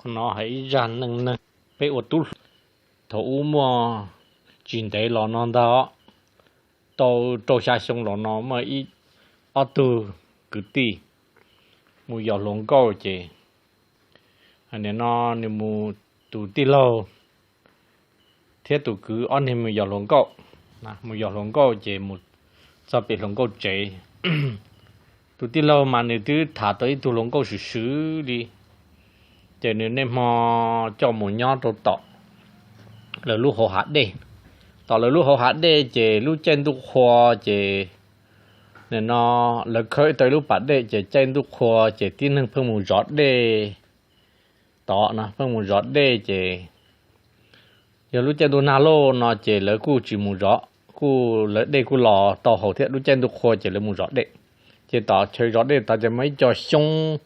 Qhov no hais ib zaj neej neeg peb ua tub hluas thaum ub muaj tsis ntev los no ntag, tau rau xya xyoo los no muaj ib, ob tug kwv tij mus yos hluas nkauj ces, nim no nws mus, tus tij laug thiab tus kwv ob niag mus yos hluas nkauj, mus yos hluas nkauj ces mus txog pem hluas nkauj tsev. Tus tij laug mas nws twb tham tau ib tug hluas nkauj swm swm li, ces nws niaj hmo coj mus nyob rau tom lawv lub hauv hav dej. Tom lawv lub hauv hav dej ces lub caij ntuj qhua ces, nim no lawv khawb tau ib lub pas dej ces caij ntuj qhua ces tib neeg pheej mus zov dej tod no, pheej mus zov dej ces yog lub caij ntuj nag loj no ces lawv kuj tsis mus zov, kuj lawv dej kuj los tau haus thiab, lub caij ntuj qhua ces lawv mus zov dej. Ces tom chaw zov dej tod ces muaj ib co xyoob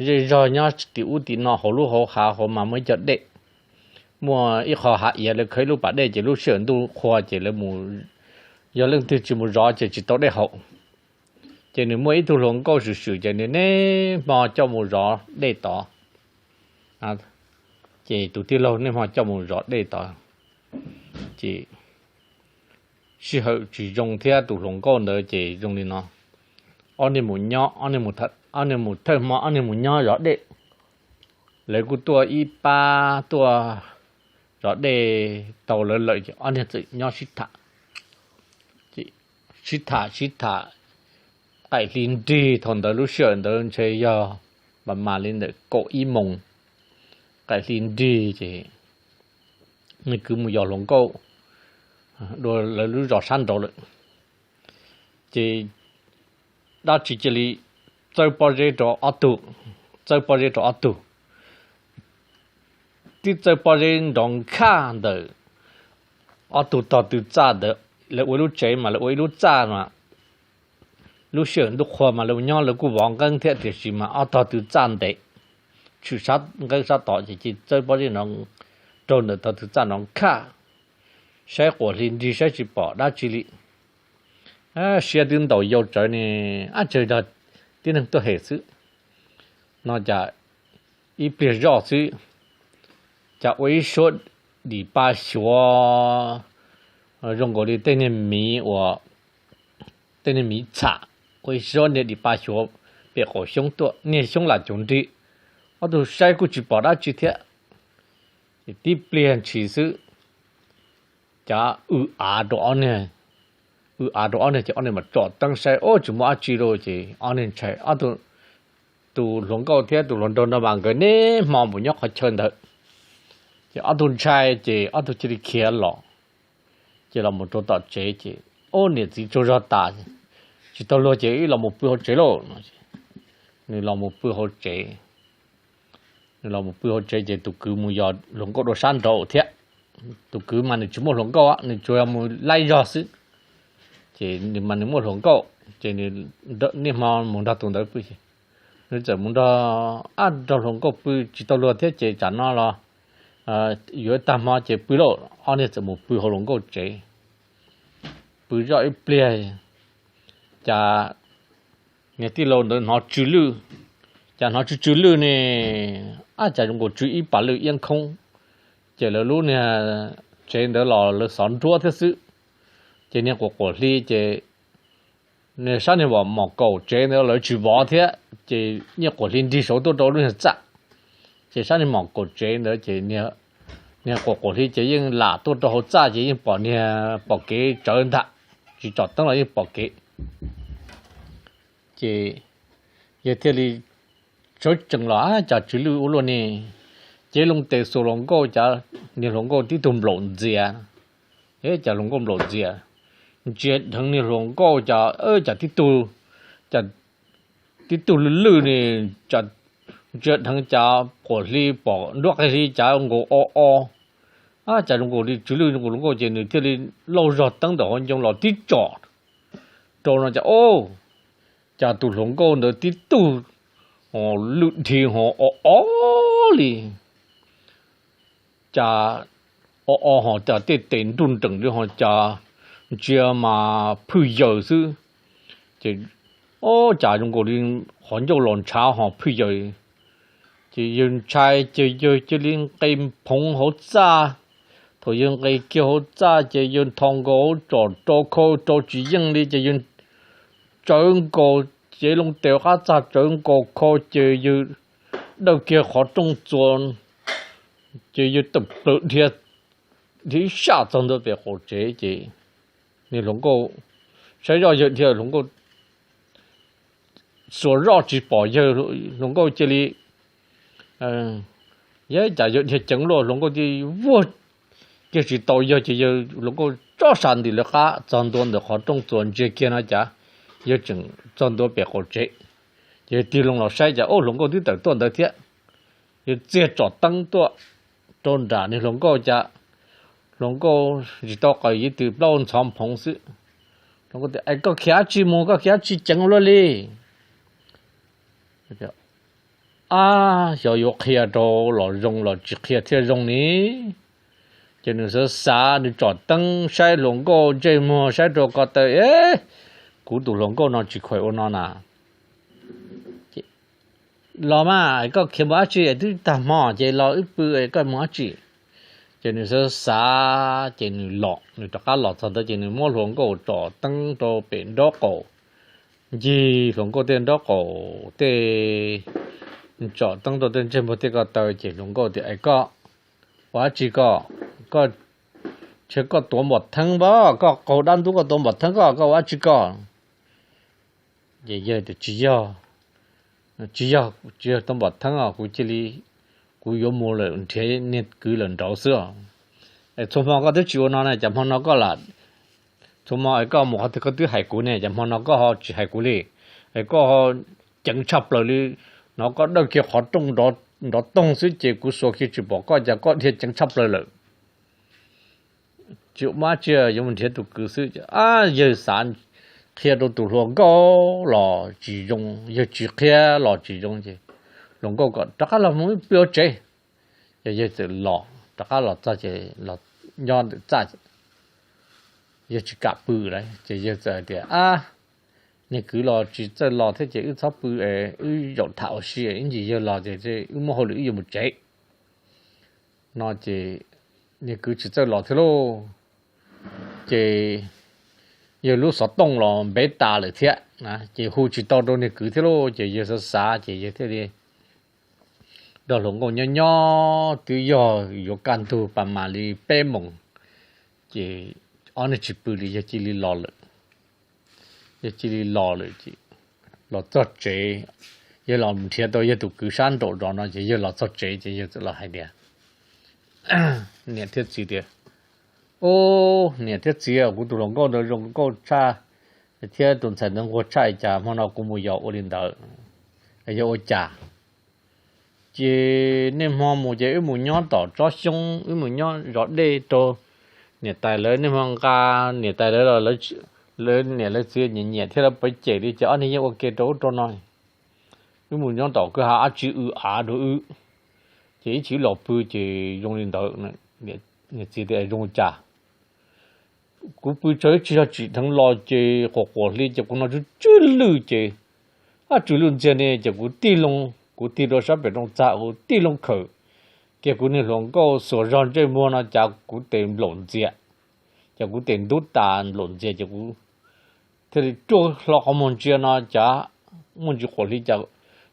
zej zog nyob tim ub tim no hauv lub hauv hav hauv mas muaj ib co dej, muaj ib qho hav iav lawv khawb ib lub pas dej ces lub sij hawm ntuj qhua ces lawv mus, yog leej twg tsis mus zov ces tsis tau dej haus. Ces nws muaj ib tug hluas nkauj swm swm ces nws niaj hmo coj mus zov dej tod. Ces tus tij laug niaj hmo coj mus zov dej tod, ces sij hawm tsis zoo thiab tus hluas nkauj ntawd ces zoo li no, ob niag mus nyob, ob niag mus thawj hmo ob niag mus nyob zov dej, lawv kuj tuaj ib pab tuaj zov dej tau lawv lawm ces ob niag txawm nyob sib tham, sib tham sib tham, qaim hli nrig, thaum ntawd lub sij hawm ntawd ntshe yog mas mas li ntawm kaum ib moos, qaim hli nrig ces nws kwv mus yos hluas nkauj dua lawv lub zos sab nraud lawm. Ces dab tsi cia li txawb pob zeb rau ob tug, txawb pob zeb rau ob tug, tib txawb pob zeb nrov nkhaj ntawm ob tug tog tw txaj ntawd. Lawv ua ib lub tsev mas lawv ua ib lub txaj mas lub sij hawm ntuj qhua mas lawv nyob lawv kuj vov nqeeb thiab, tiam sis mas ob tog tw txaj ntev, tshwm sab nqeeb sab tod ces cia li txawb pob zeb nrov rau ntawm tog tw txaj nrov nkhaj, saib quas hli nrig saib tsis pom dab tsi li. Siab twb ntaus yau tsawv ne, ab tsawg tib neeg tuaj hem xwb no cas ib pliag zoj xwb, cas ua ib suab dim pa xyuav zoo nkaus li tej niag miv uas, tej niag miv txham, ua ib suab niag dim pa xyuav pem qaum xyoob tuaj, niag xyoob lam cuv nrig. Ob tug saib kuj tsis pom dab tsi thiab, ces tib pliag ntshis xwb, cas w av rau ob niag, w av rau ob niag ces ob niag mam tsom teeb saib, ub, tsis muaj dab tsi lauj. Ces ob niag ntshai, ob tug, tus hluas nkauj thiab tus hluas nraug no mas nkawd niaj hmo mus nyob qhov chaw ntawd, ces ob tug ntshai ces ob tug cia li khiav los. Ces los mus rau tom tsev ces, ub, niam txiv tsaug zog tas, tsis tau luag ces wb los mus pw hauv tsev lauj. Nws los mus pw hauv tsev, nws los mus pw hauv tsev ces tus kwv mus yos hluas nkauj dua sab nraud thiab. Tus kwv mas nws tsis muaj hluas nkauj, nws tsuas yog mus laij zog xwb. Ces nws mas nws muaj hluas nkauj ces nws niaj hmo mus nrog tus ntawd pw. Nws txawm mus nrog, ab, nrog hluas nkauj pw tsis tau luag thiab ces tsam no los yuav tag hmo ces pw lauj. Ob niag txawm mus pw hauv hluas nkauj tsev, pw zoj ib pliag, cas niag tij laug ntawd hnov tsw lwj, cas hnov tsw tsw lwj ne, ab, cas zoo nkaus tsw ib pas lwj iab khoob. Ces lawv lub niag tsev ntawd los lawv xov nruab thiab xwb, ces niag quas quas hli ces niag sab niag mom kaum tsev ntawd lawv tsis vov thiab ces niag quas hli nrig saud tuaj rau lub niag txaj. Ces sab niag mom kaum tsev ntawd ces niag quas quas hli ces yeej lam tuaj rau hauv txaj ces yeej pom niag, pom kev tsawv ntag, tsis tsom teeb los yeej pom kev. Ces yawg thiaj li sawv tsees los, ab, cas tsw lwj ua luaj ne. Ces loo tes xuas hluas nkauj, cas niag hluas nkauj tib tug nplaum ntxias. Cas hluas nkauj nplaum ntxias, ntsia dheev niag hluas nkauj cas, cas tib tug, cas tib tug lwj lwj ne, cas ntsia dheev cas quas hli pom nruab qig hli cas nkaus o o. Ab, cas zoo nkaus li tsw lwj zoo nkaus hluas nkauj ces nws thiaj li lauj zog teeb ntawm hauv ncoo los tib tsom rau no cas, o, cas tus hluas nkauj ntawd tib tug lwj dhia ho o o li, cas o o ho cas tej tes nruj nreem li ho cas ntsia mas phwj yaws xwb. Ces, o, cas zoo nkaus li qhov ncauj los ntshav ho phwj yaws. Ces yawg ntshai ces yawg cia li nqis phoov hauv txaj. Thaum yawg nqis kiag hauv txaj ces yawg nthos nkaus hauv tsom rau khau rau tsis yeej li ces yawg tsawv nkaus, cev loo tes qab txaj tsawv nkaus khau ces yawg dawj kiag qhov rooj txuas, ces yawg tawm plaws dhia, dhia ib saj txog ntua pem qaum tsev ces niag hluas nkauj saib zoj yawg dhia, hluas nkauj xuas zoj tsis pom yawg, hluas nkauj cia li, yog cas yawg dhia ceev luaj, hluas nkauj cia li vuag kiag tsis tau yawg ces yawg, hluas nkauj tsob sa ntim lawv qab txog ntua ntawm qhov rooj txuas ntsia kiag no cas yawg tseem txog ntua pem qaum tsev. Ces yawg tig loo los saib cas ub hluas nkauj twb tawm tuaj ntawd thiab. Yawg txiag tsom teeb tuaj rau nram niag hluas nkauj cas hluas nkauj tsis tau qaws yev twm plaub ntxhov phoov xwb. Hluas nkauj tias, Es koj khiav dab tsi mus, koj khiav dab tsi ceev luaj li? Ab, xyov yuav qhia rau los zoo los tsis qhia thiaj zoo ni. Ces nws xav xav, nws tsom teeb saib hluas nkauj ntsej muag, saib rau ko taw, Es, kuv tus hluas nkauj no tsis khuam ua no na. Los mas, koj khiav mus dab tsi, twb tag hmo ces los wb pw, koj mus dab tsi? Ces nws xav xav ces nws los, nws rov qab los txog ntawd ces nws muab hluas nkauj tsom teeb rau pem nraub qaum, ncig hluas nkauj tej nraub qaum tej, tsom teeb rau tej ntsej muag tej ko taw ces hluas nkauj tias, Es koj ua dab tsi koj? Koj, ntshe koj tuav npom theeb pab, koj qaug dab ntub koj tuav npom theeb koj, koj ua dab tsi koj? Ces yawg tias, Tsis yog, tsis yog, tsis yog tuav npom theeb os, kuv cia li, kuv yuav mus lawm nrhiav niag kwv lawm nraud xwb os. Es txhua hmo koj twb tsis ua no ne, cas hmo no koj lam, txhua hmo es koj mus qhov twg koj twb hais kuv ne, cas hmo no koj ho tsis hais kuv li? Es koj ho ceev tshaj plaws li no, koj dawj kiag qhov rooj nrov toog xwb ces kuv xuas kiag tsis pom koj, cas koj dhia ceev tshaj plaws lawm? Tsis muaj dab tsi, yuav mus nrhiav tus kwv xwb. Ab, yawg xav qhia rau tus hluas nkauj los tsis zoo, yawg tsis qhia los tsis zoo ces hluas nkauj kom rov qab los mus pw hauv tsev. Ces yawg txawm los, rov qab los txog ces los nyob ntawm txaj, yawg tsis kam pw lawm ces yawg txawm hais tias, Ab, niag kwv los tsis txawj los thiab ces wb txhob pw, wb zaum tham ua si, ib ntsis yawg los ces wb muaj hauj lwm wb yuav mus tsev. No ces niag kwv tsis txawj los thiab lauj. Ces yawg lub xov tooj los npev tas lawm thiab, ces hu tsis tau rau niag kwv thiab lauj. Ces yawg xav xav ces yawg thiaj li nrog hluas nkauj nyob nyob twb yog yuav kaj ntug pas mam li peb moos, ces ob neeg tsis pw li yawg cia li los lawm. Yawg cia li los lawm ces los txog tsev, yawg los nrhiav tau yawg tus kwv sab nraum zos no ces yawg los txog tsev ces yawg txawm los hais tias, niam thiab txiv tias, Ub, niam thiab txiv, kuv tus hluas nkauj ntawd zoo nkauj tshaj thiab tus ntxhais ntawd nquag tshaj, cas hmo no kuv mus yos ua li ntawd? Yog ua cas? Ces niaj hmo mus ces wb mus nyob tom tsob xyoob, wb mus nyob zov dej rau niam tais lawv, niaj hmo nqa niam tais lawv los lawv niam lawv txiv nyiam nyiam thiab lawv pawv cem li ces ob niag yeej ua ke rau ub rau no. Wb mus nyob tom kwj ha dab tsi w av rau wb, ces ib chim los pw ces zoo li ntawd. Niam txiv tias, Zoo cas? Kuv pw tsawg tsis yog tsim dheev los ces quas quas hli ces kuv hnov tsw tsw lwj ces, ab, tsw lwj ntxiag ne ces kuv tig loo, kuv tig rau sab pem rooj txag kuv tig loo khawm kiag kuv niag hluas nkauj xuas zog ntsej muag no cas kuv tes nplaum ntxias, ces kuv tes ntub tas nplaum ntxias ces kuv thiaj li ruaj hlo qhov muag ntsia no cas muaj ntsis quas hli,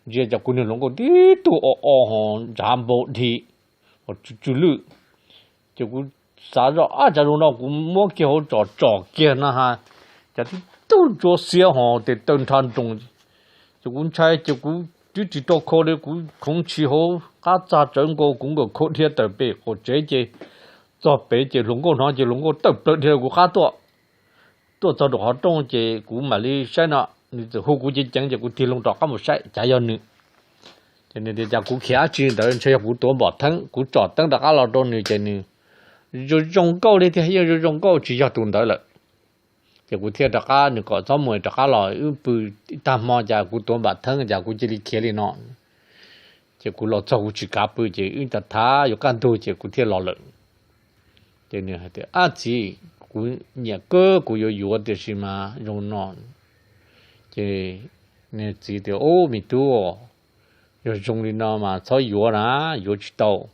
ntsia cas kuv niag hluas nkauj tib tug o o ho ntshav npau dhi, ho tsw tsw lwj. Ces kuv xav zoj, ab, cas zoo no kuv muab kiag hauv tsom tsom kiag no ha, cas tib tug ntsuab xiab ho tes taw nrha nroos. Ces kuv ntshai ces kuv twb tsis rau khau li, kuv khoov ntshis hauv qab txag tsawv nkaus kuv nkawm khau dhia tawm pem qaum tsev ces txog pem ces hluas nkauj hnov ces hluas nkauj tawm plaws dhia kuv qab tuaj. Tuaj txog nraum qhov rooj ces kuv mam li saib no, nws txawm hu kuv ceev ceev ces kuv tig loo rov qab mus saib cas yog nws. Ces nws tias, Cas kuv khiav dab tsi ntawd? Ntshe yog kuv tuav npom theeb. Kuv tsom teeb rov qab los rau nws ces nws zoo zoo nkauj li tiag, yeej zoo zoo nkauj tsis yog tus ntawd lawm. Ces kuv thiaj rov qab, nws kom txhob mus rov qab los wb pw ib tag hmo cas kuv tuav npom theeb cas kuv cia li khiav li no. Ces kuv los txog kuv tsis kav pw ces wb tas thav yuav kaj ntug ces kuv thiaj los lawm. Ces nws hais tias, Ab txiv, kuv nyiam kawg kuv yuav yuav tiam sis mas zoo no. Ces nws txiv tias, Ub, me tub, Yog zoo li no mas txhob yuav na, yuav tsis tau.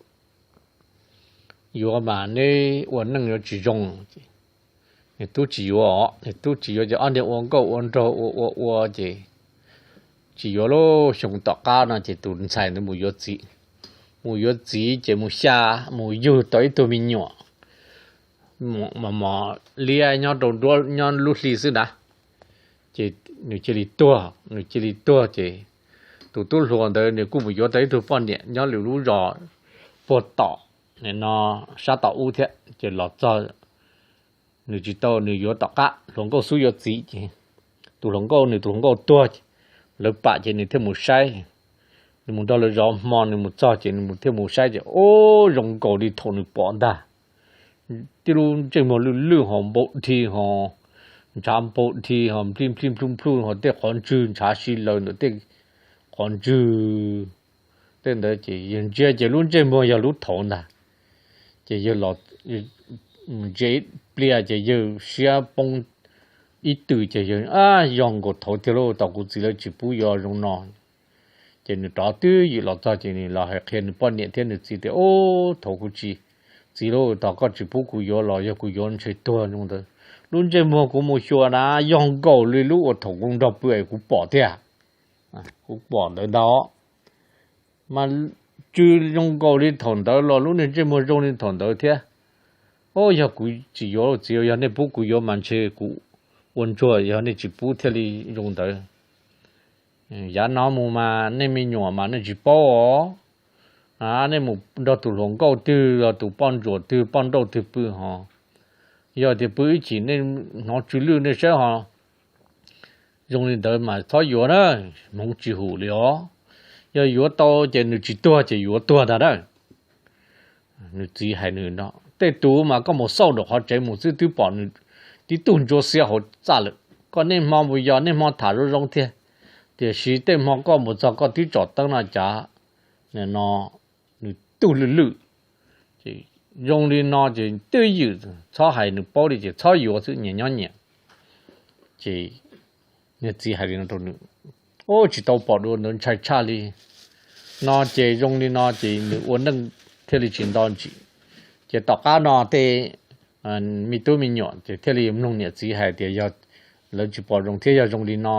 Yuav mas neb ua neej yuav tsis zoo. Nws tub tsis yuav os, nws tub tsis yuav ces ob niag ua nkauj ua nraug ua ua ua ces tsis yuav lauj. Xyoo tom qab no ces tus ntxhais ntawd mus yuav txiv, mus yuav txiv ces mus xya, mus yug tau ib tug me nyuam mos mos liab nyob rau nruab, nyob lub hli xwb na. Ces nws cia li tuag, nws cia li tuag ces tus tub hluas ntawd nws kuj mus yuav tau ib tug poj niam nyob lwm lub zos puag tom no sab tom ub thiab ces los txog nws tsis tau, nws yuav tom qab hluas nkauj xub yuav txiv ces tus hluas nkauj, nws tus hluas nkauj tuag ces lawv pam ces nws thiaj mus saib. Nws mus nrog lawv zov hmo, nws mus txog ces nws thiaj mus saib ces ub, zoo nkaus li thaum nws pom ntag. Tib lub ntsej muag lwj lwj ho npau dhi ho ntshav npau dhi ho nplij nplij nplhuj nplhuj ho tej qhov ntswg ntshav si laws ntawm tej qhov ntswg tej ntawd ces yawg ntsia ces lub ntsej muag yog lub thaud ntag. Ces yawg los ntsia ib pliag ces yawg siab poob ib tw ces yawg, yog nkaus thaud tiag lauj, thaum kuv txiv lawv tsis pub yuav zoo no. Ces nws rov twb ywm los txog ces nws los hais qhia nws poj niam thiab nws txiv tias, ub, thaum kuv tsis, txiv lauj, thaum koj tsis pub kuv yuav los yog kuv yuav ntshe tuag zoo ntawd. Lub ntsej muag kuv mus xyuas na yog nkaus li lub uas thaum kuv nrog pw es kuv pom tiag. Kuv pom ntawd ntag. Mas tsw zoo nkaus li thaum ntawd los lub niag ntsej muag zoo li thaum ntawd thiab. Ub, yog kuv tsis yuav lauj txiv, yog nej pub kuv yuav mas ntshe kuv ua ntsuag, yog nej tsis pub thiaj li zoo ntawd. Yav no mus mas nej me nyuam mas nej tsis paub os. Nej mus nrog tus hluas nkauj twg los tus poj ntsuam twg poj nrauj twg pw ho, yog tias pw ib chim nej hnov tsw lwj nej saib ho. Zoo li ntawd mas txhob yuav na, hmoov tsis hum li os. Yog yuav tau ces nws tsis tuag ces yuav tuag ntag na. Nws txiv hais nws no, tej tus mas koj mus xauj nraum qhov tsev mus xwb twb pom nws tib tug ntsuab xiab hauv txaj lawm. Koj niaj hmo mus yos niaj hmo tham zoo zoo thiab, tiam sis tej hmo koj mus txog koj twb tsom teeb no cas no nws tug lwj lwj. Zoo li no ces twb ywm, txhob hais nws paub li ces txhob yuav xwb, nyias nyob nyias. Ces nws txiv hais li no rau nws, ub, tsis tau pom dua ntawd ntshai tshaj li no ces zoo li no ces nws ua neej thiaj li tsis nto ntsim. Ces tom qab no tej me tub me nyuam ces thiaj li mloog niam txiv hais tias yog lawv tsis pom zoo thiab yog zoo li no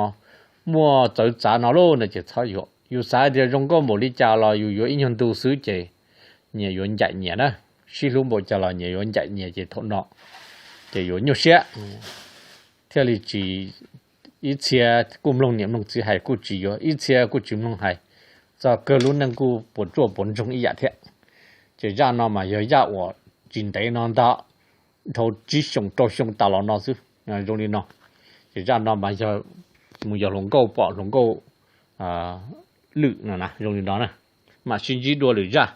muaj txawv txav no lauj no ces txhob yuav. Yus xav tias zoo nkauj npaum li cas los yus yuav ib nyuag ntu xwb ces nyias yuav ncaim nyias na, sib hlub npaum cas los nyias yuav ncaim nyias ces thaum no ces yuav nyuaj siab. Thiaj li tsis, ib txhia kuj mloog niam mloog txiv hais kuj tsis yuav, ib txhia kuj tsis mloog hais, txog kawg lub neej kuj puas tsuaj puas ntsoog ib yam thiab. Ces zaj no mas yog zaj uas tsis ntev no ntag, dhau tsib xyoos rau xyoo tas los no xwb, zoo li no. Ces zaj no mas yog mus yog hluas nkauj pom hluas nkauj lwm no na, zoo li no na. Mam sib ntsib dua lwm zaj.